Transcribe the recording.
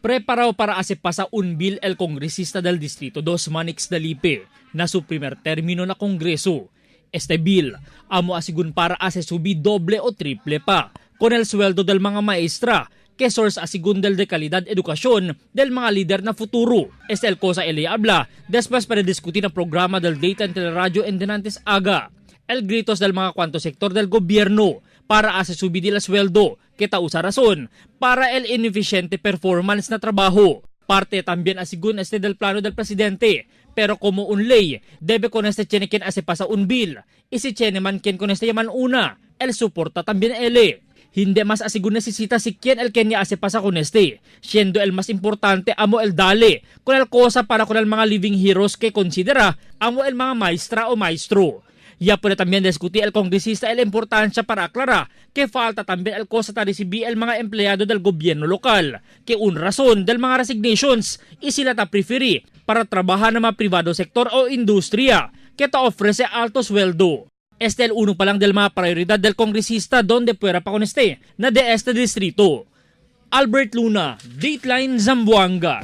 Preparado para hace pasa un bill el congresista del Distrito 2 Manix Dalipe na su primer término na Kongreso. Este bill amo asigun para hace subir doble o triple pa con el sueldo del mga maestra que source asigun del de calidad educación del mga líder na futuro. Este el cosa ele habla después para discutir ang programa del Data en Teleradio en Denantes Aga. El gritos del mga cuanto sector del gobyerno para hace subir el sueldo que ta usa razón para el ineficiente performance na trabajo. Parte también asigun este del plano del presidente, pero como un ley, debe con este tiene quien hace pasa un bill. Y si tiene man quien con este llaman una, él soporta también ele. Hindi mas asigun necesita si quien el Kenya hace pasa con este, siendo el más importante amo el dale, con el cosa para con el mga living heroes que considera amo el mga maestra o maestro. Ya puede también discutir el congresista la importancia para aclarar que falta también el cosa ta recibir el mga empleyado del gobyerno lokal, que un razón del mga resignations y sila ta preferi para trabajar na mga privado sektor o industria que ta ofrece alto sweldo. Este el uno pa lang del mga prioridad del kongresista donde puera pa con este na de este distrito. Albert Luna, Dateline Zamboanga.